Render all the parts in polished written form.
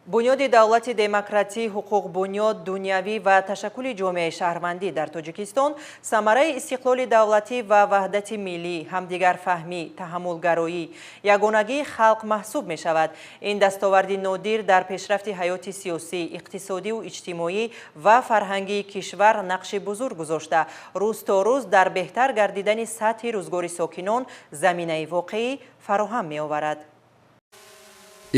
Бунёди давлати демократӣ, ҳуқуқбунёд, дунявӣ ва ташаккули ҷомеаи шаҳрвандӣ дар Тоҷикистон самараи истиқлоли давлатӣ ва ваҳдати миллӣ, ҳамдигарфаҳмӣ, таҳаммулгароӣ, ягонагии халқ маҳсуб мешавад. Ин дастоварди нодир дар пешрафти ҳаёти сиёсӣ, иқтисодиву иҷтимоӣ ва фарҳангии кишвар нақши бузург гузошта, рӯз то рӯз дар беҳтар гардидани сатҳи рӯзгори сокинон заминаи воқеӣ фароҳам меоварад.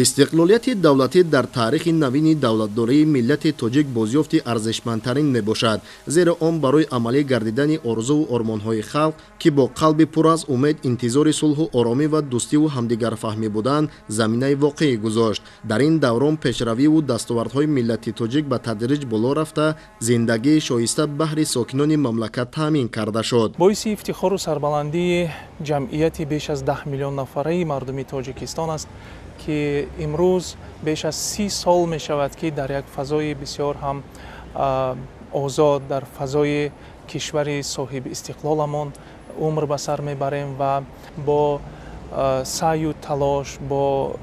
Истиқлолияти давлатӣ дар таърихи навини давлатдории миллати тоҷик бозёфти арзишмандтарин мебошад, зеро он барои амалӣ гардидани орзуву ормонҳои халқ, ки бо қалби пур аз умед интизори сулҳу оромӣ ва дӯстиву ҳамдигарфаҳмӣ буданд, заминаи воқеӣ гузошт. Дар ин даврон пешравиву дастовардҳои миллати тоҷик ба тадриҷ боло рафта, зиндагии шоиста баҳри сокинони мамлакат таъмин карда шуд. Боиси ифтихору сарбаландии ҷамъияти беш аз 10 миллион нафараи мардуми Тоҷикистон аст, ки имрӯз беш аз 30 сол мешавад, ки дар як фазои бисёр ҳам озод, дар фазои кишвари соҳиби истиқлоламон умр ба сар мебарем ва бо саъю талош, бо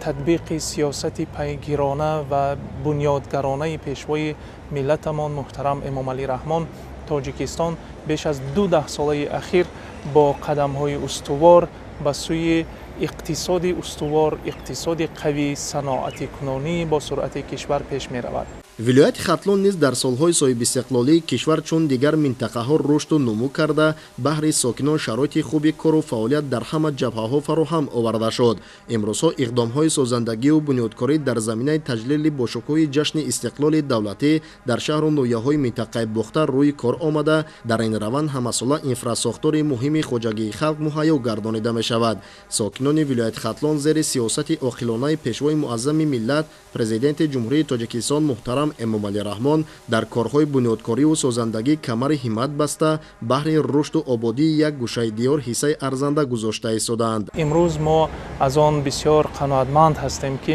татбиқи сиёсати пайгирона ва бунёдгаронаи пешвои миллатамон муҳтарам Эмомалӣ Раҳмон, Тоҷикистон беш аз ду даҳсолаи ахир бо қадамҳои устувор ба сӯи иқтисоди устувор, иқтисоди қавӣ, саноатикунонии бо суръати кишвар пеш меравад. Вилояти Хатлон низ дар солҳои соҳибистиқлолии кишвар чун дигар минтақаҳо рушду нумӯ карда, баҳри сокинон шароити хуби кору фаъолият дар ҳама ҷабҳаҳо фароҳам оварда шуд. Имрӯзҳо иқдомҳои созандагию бунёдкорӣ дар заминаи таҷлили бошукӯҳи ҷашни истиқлоли давлатӣ дар шаҳру ноҳияҳои минтақаи Бохтар рӯи кор омада, дар ин раванд ҳамасола инфрасохтори муҳими хоҷагии халқ муҳайё гардонида мешавад. Сокинони вилояти Хатлон зери сиёсати оқилонаи пешвои муаззами миллат, Президенти Ҷумҳурии Тоҷикистон муҳтарам Эмомалӣ Раҳмон, дар корҳои бунёдкориву созандагӣ камари ҳиммат баста, баҳри рушду ободии як гӯшаи диёр ҳиссаи арзанда гузошта истодаанд. Имрӯз мо аз он бисёр қаноатманд ҳастем, ки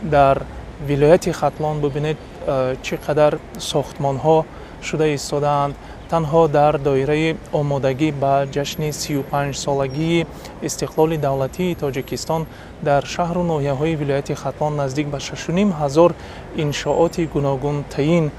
дар вилояти Хатлон, бубинед, чӣ қадар сохтмонҳо шуда истодаанд. Танҳо дар доираи омодагӣ ба ҷашни 35-солагии истиқлоли давлатии Тоҷикистон дар шаҳру ноҳияҳои вилояти Хатлон наздик ба 6500 иншооти гуногунтаин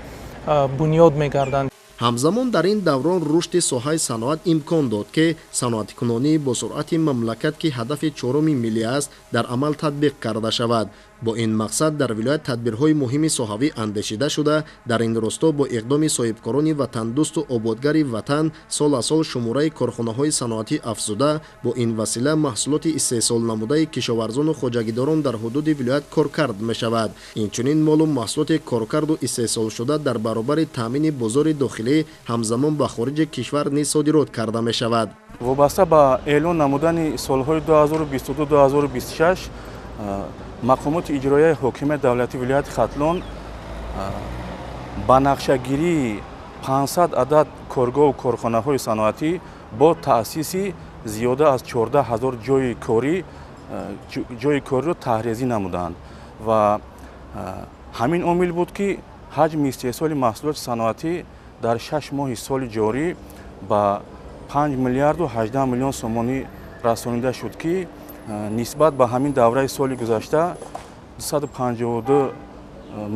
бунёд мегарданд. Ҳамзамон дар ин даврон рушди соҳаи саноат имкон дод, ки саноаткунонии босуръати мамлакат, ки ҳадафи чоруми миллӣ аст, дар амал татбиқ карда шавад. Бо ин мақсад дар вилоят тадбирҳои муҳими соҳавӣ андешида шуда, дар ин росто бо иқдоми соҳибкорони ватандӯсту ободгари ватан сол аз сол шумораи корхонаҳои саноатӣ афзуда, бо ин васила маҳсулоти истеҳсолнамудаи кишоварзону хоҷагидорон дар ҳудуди вилоят коркард мешавад. Инчунин молу маҳсулоти коркарду истеҳсолшуда дар баробари таъмини бозори дохилӣ ҳамзамон ба хориҷи кишвар низ содирот карда мешавад. Вобаста ба эълон намудани солҳои 2022-2026, мақомоти иҷроияи ҳокимияти давлатии вилояти Хатлон ба нақшагирии 500 адад коргоҳу корхонаҳои саноатӣ бо таъсиси зиёда аз 14 ҳазор ҷойи кориро таҳрезӣ намуданд ва ҳамин омил буд, ки ҳаҷми истеҳсоли маҳсулоти саноатӣ дар 6 моҳи соли ҷорӣ ба 5 миллиарду 18 миллион сомонӣ расонида шуд, ки нисбат ба ҳамин давраи соли гузашта 252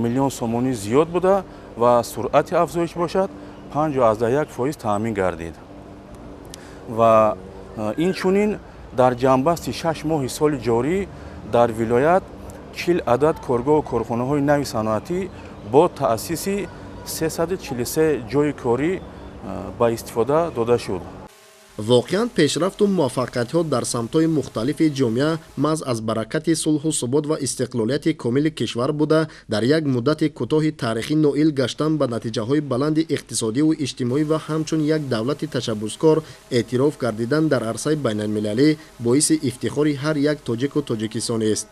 миллион сомонӣ зиёд буда ва суръати афзоиш бошад 5,1% таъмин гардид. Ва инчунин дар ҷамъбасти 6 моҳи соли ҷорӣ дар вилоят 40 адад коргоҳу корхонаҳои нави саноатӣ бо таъсиси 343 ҷойи корӣ ба истифода дода шуд. Воқеан, пешрафту муваффақиятҳо дар самтҳои мухталифи ҷомеа маҳз аз баракати сулҳу субот ва истиқлолияти комили кишвар буда, дар як муддати кӯтоҳи таърихӣ ноил гаштан ба натиҷаҳои баланди иқтисодиву иҷтимоӣ ва ҳамчун як давлати ташаббускор эътироф гардидан дар арсаи байналмилалӣ боиси ифтихори ҳар як тоҷику тоҷикистонист.